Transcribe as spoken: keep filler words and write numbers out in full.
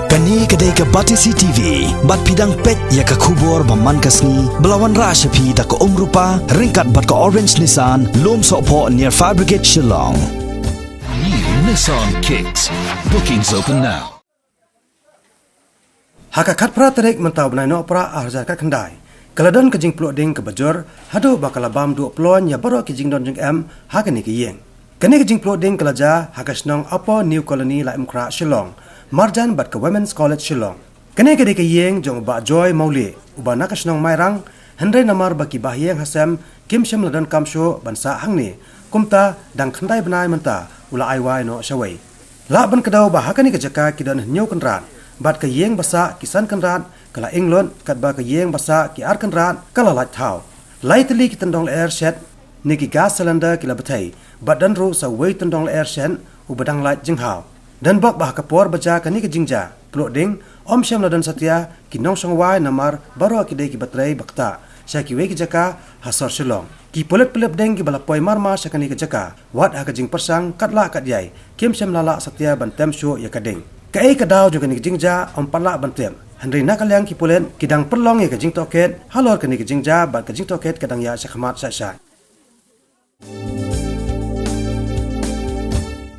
Kane ka dei ka Batesi T V, bad phi dang peit ïa ka khubor ba man ka sngi, ba la wanrah sha phi da ka Umrupa, ryngkat bad ka Orange Nissan, Lumsohphoh near Fire Brigade Shillong. New Nissan Kicks. Bookings open now. Ha ka khatphra tarik mynta u bnai Nohprah arhajar khatkhyndai, ka la don ka jingpluh ding kaba jur, haduh ba ka la bam duh ploiñ ïa baroh ki jingdon jingem ha kane ka ïing. Kane ka jingpluh ding ka la jia ha ka shnong Upper New Colony, Laitumkhrah, Shillong, marjan bad ka Women's College Shillong. Kane ka dei ka ïing jong u Bah Joy Mawlieh, uba na ka shnong Mairang, hynrei namar ba ki bahaïing hasem kim shym la donkam shuh ban sah hangne, kumta dang khyndai bnai mynta u la ai wai noh shawei. Lah ban kdew ba ha kane ka jaka ki don hynñiew kynrad, bad ka ïing ba sah ki san kynrad ka la ing lut, katba ka ïing ba sah ki ar kynrad ka la lait thaw. Lai tylli ki tyndong lyer shet ne ki gas cylinder ki la bthei, bad don ruh sa uwei u tyndong lyer shet uba dang lait jinghaw. Don bok ba ha ka por ba jia kane ka jingjia pluh ding, ym shym la don satia ki nongshong wai namar baroh ki dei kiba trei ba ktah sha kiwei ki jaka ha sor Shillong. Ki pulit pyllip ding kiba la poi marmar sha kane ka jaka, wat ha ka jingpyrshang katba lah katba ïai, kim shym la lah satia ban tem shuh ïa ka ding. Kaei ka daw jong kane ka jingjia ym pat lah ban tip, hynrei na ka liang ki pulit ki dang pynlong ïa ka jingtohkit halor kane ka jingjia, bad ka jingtohkit ka dang ïaid shakhmat shakhmat.